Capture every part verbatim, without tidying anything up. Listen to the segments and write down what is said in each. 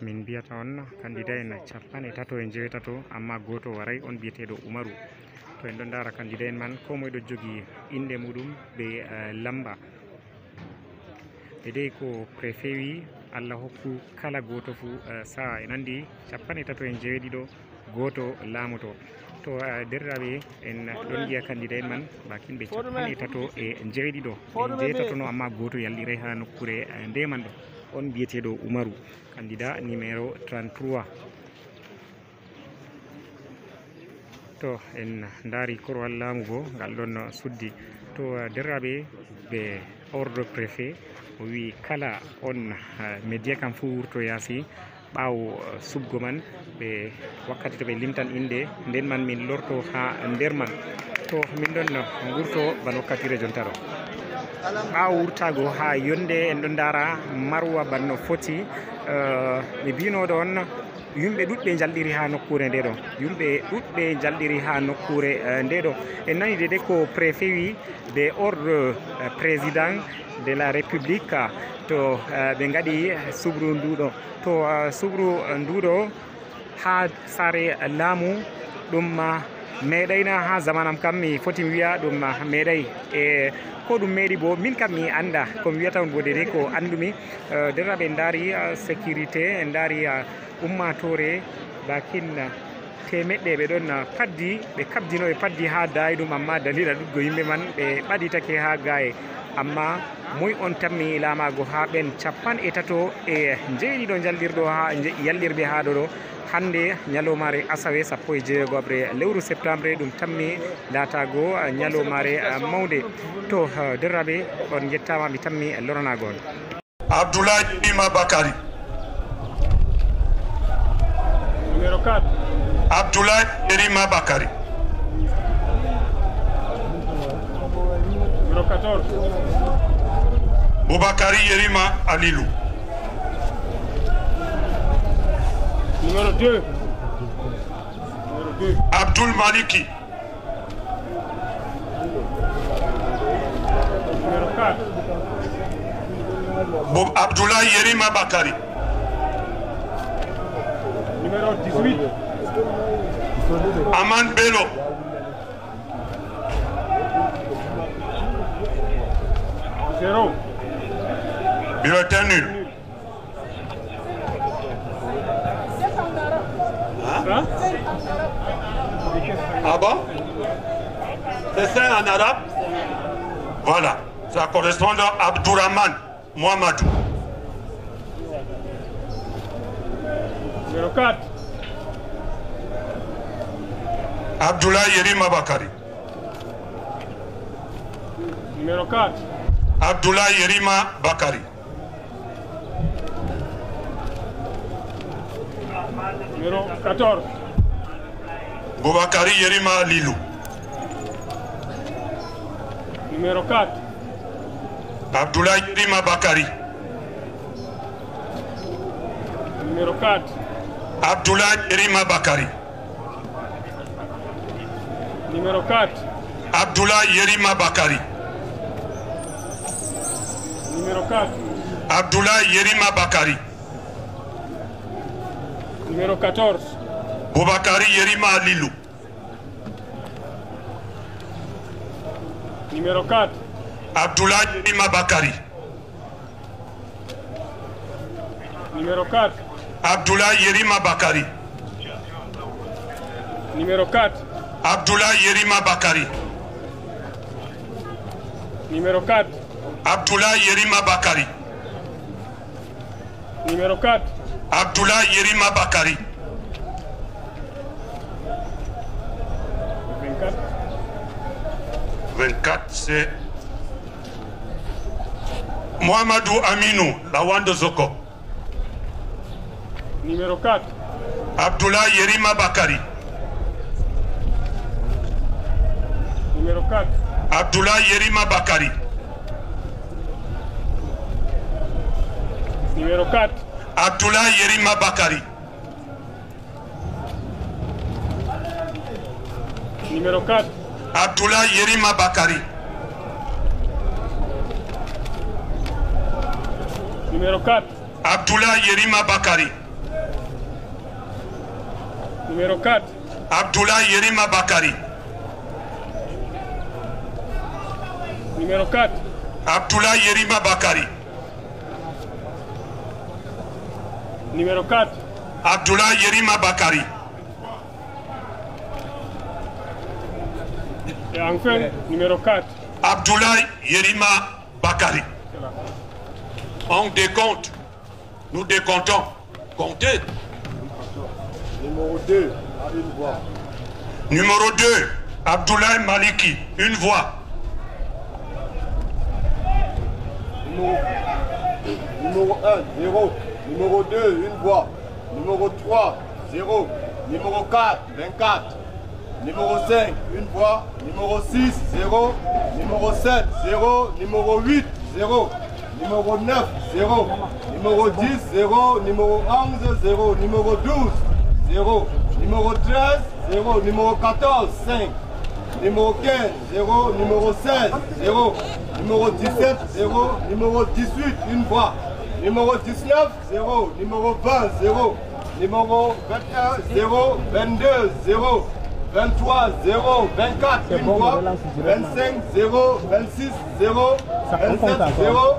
Min mbiyata on kandida en cappanɗe tato e njeetato, amma gooto waray, on biyeteeɗo Umaru. To en ɗon ndaara kandida en man, koo moy ɗo jogi innde muuɗum bee, eh, lamba. E dey ko préfet wi, Allah hokku kala gooto fuu, eh, sa'a. En anndi cappanɗe tato e njeeɗiɗo, gooto laamoto. To, eh, derɗiraaɓe, en ɗon ngi'a kandida en man, bakin ɓe cappanɗe tato e njeeɗiɗo, e njeetato no, amma gooto yalɗiray haa nokkuure, eh, nde man ɗo. On biyeteeɗo Umaru, kandida numéro trente-trois. To en ndaari korowal laamu boo, ngal ɗon suddi. To, eh, derɗiraaɓe, bee ordre préfet, o wi'i kala on, eh, média kam fuu wurto yaasi. Ɓaawo, eh, subgo man, ɓe, wakkati to ɓe limtan innde, nden man min lorto haa nder man. To min ɗon ngurto ban wakkatire jonta ɗo. Ɓaawo wurtaago haa yonde, en ɗon ndaara Marwa ban no foti, eh, mi bi'nooɗo on, yimɓe ɗuɗɓe njalɗiri haa nokkuure nde ɗo. Yimɓe ɗuɗɓe njalɗiri haa nokkuure, eh, nde ɗo. En nani dede ko préfet wi, bee ordre, eh, président de la République, to, eh, ɓe ngaɗi subru ndu ɗo. To, eh, subru ndu ɗo haa saare laamu ɗum, eh, meeɗayna haa zaman am kam, mi foti mi wi'a ɗum, eh, meeɗay. E ko ɗum meeɗi boo, min kam mi annda. Ko mi wi'ata on boo, dede ko anndumi. Eh, derɗiraaɓe, en ndaari, eh, sécurité, en ndaari, eh, ummaatoore, bakin, eh, teemeɗɗe ɓe ɗon, eh, paddi, ɓe kabdino, ɓe paddi haa daayiɗum, ammaa daliila ɗuɗgo yimɓe man, ɓe ɓaditake haa gaaye. Ammaa moy on tammi laamaago haa ɓen cappanɗe tato e njeeɗiɗo njalɗirɗo haa nje-, yalɗirɓe haa ɗo ɗo? Hannde, nyalomaare asawe, sappo e jeego abre lewru septembre, ɗum tammi laataago, eh, nyalomaare, eh, mawnde. To, eh, derɗiraaɓe, on njettaama, mi tammi loranaago on. Abdoulaye Yerima Bakary. Numéro quatre. Abdoulaye Yerima Bakary. Numéro quatorze. Boubakary Yerima Alilou. Numéro deux. Numéro deux. Abdoul Maliki. Numéro quatre. Bob Abdoulaye Yerima Bakary. Numéro dix-huit. Aman Bello. Zéro. Bulletin nul. Hein? Ah bon? C'est ça en arabe? Voilà. Ça correspond à Abdourahmane Mohamedou. Numéro quatre. Abdoulaye Yerima Bakary. Numéro quatre. Abdoulaye Yerima Bakary. Numéro quatorze. Boubakary Yerima Alilou. Numéro quatre. Abdoulaye Yerima Bakary. Numéro quatre. Abdoulaye Yerima Bakary. Numéro quatre. Abdoulaye Yerima Bakary. Numéro quatre. Abdoulaye Yerima Bakary. Numéro quatorze. Boubakary Yerima Alilou. Numéro quatre. Abdoulaye Yerima Bakary. Numéro quatre. Abdoulaye Yerima Bakary. Numéro quatre. Abdoulaye Yerima Bakary. Numéro quatre. Abdoulaye Yerima Bakary. Numéro quatre. Abdoulaye Yerima Bakary. Vingt-quatre. Vingt-quatre, c'est Mohamedou Aminou, Lawando Zoko. Numéro quatre. Abdoulaye Yerima Bakary. Numéro quatre. Abdoulaye Yerima Bakary. Numéro quatre. Abdoulaye Yerima Bakary. Numéro quatre. Abdoulaye Yerima Bakary. Numéro quatre. Abdoulaye Yerima Bakary. Numéro quatre. Abdoulaye Yerima Bakari. Numéro quatre. Abdoulaye Yerima Bakari. Numéro quatre. Abdoulaye Yerima Bakari. Et enfin, numéro quatre. Abdoulaye Yerima Bakari. On décompte. Nous décomptons. Comptez. Numéro deux, à une voix. Numéro deux, Abdoulaye Maliki, une voix. Numéro, numéro un, zéro. Numéro deux, une voix. Numéro trois, zéro. Numéro quatre, vingt-quatre. Numéro cinq, une voix. Numéro six, zéro. Numéro sept, zéro. Numéro huit, zéro. Numéro neuf, zéro. Numéro dix, zéro. Numéro onze, zéro. Numéro douze, zéro. Numéro treize, zéro. Numéro quatorze, cinq. Numéro quinze, zéro. Numéro seize, zéro. Numéro dix-sept, zéro. Numéro dix-huit, une voix. Numéro dix-neuf, zéro. Numéro vingt, zéro. Numéro vingt et un, zéro. Vingt-deux, zéro. Vingt-trois, zéro. Vingt-quatre, une voix. Vingt-cinq, zéro. Vingt-six, zéro. Vingt-sept, zéro.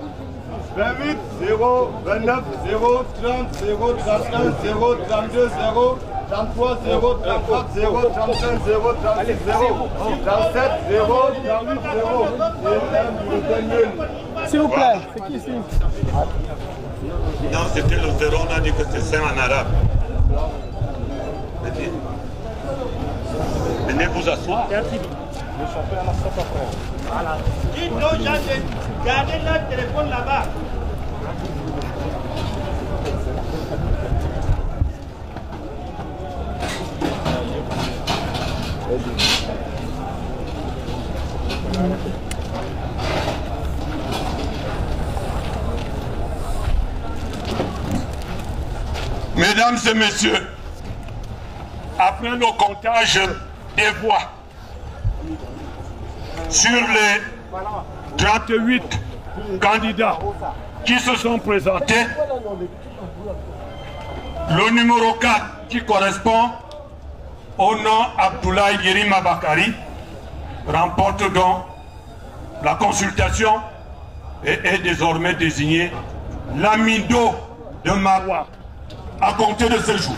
Vingt-huit, zéro. Vingt-neuf, zéro. Trente, zéro. Trente et un, zéro. Trente-deux, zéro. Trente-trois, zéro. Trente-quatre, zéro. Trente-cinq, zéro. Trente-six, zéro. Trente-sept, zéro. Trente-huit, zéro. Et un bulletin nul. S'il vous plaît, c'est qui ici? Non, c'était le zéro, on a dit que c'est cinq en arabe. Venez, venez vous asseoir. Dites aux gens de garder leur téléphone là-bas. Mesdames et messieurs, après le comptage des voix, sur les trente-huit candidats qui se sont présentés, le numéro quatre qui correspond au nom Abdoulaye Yerima Bakari remporte donc la consultation et est désormais désigné Lamido de Maroua à compter de ce jour.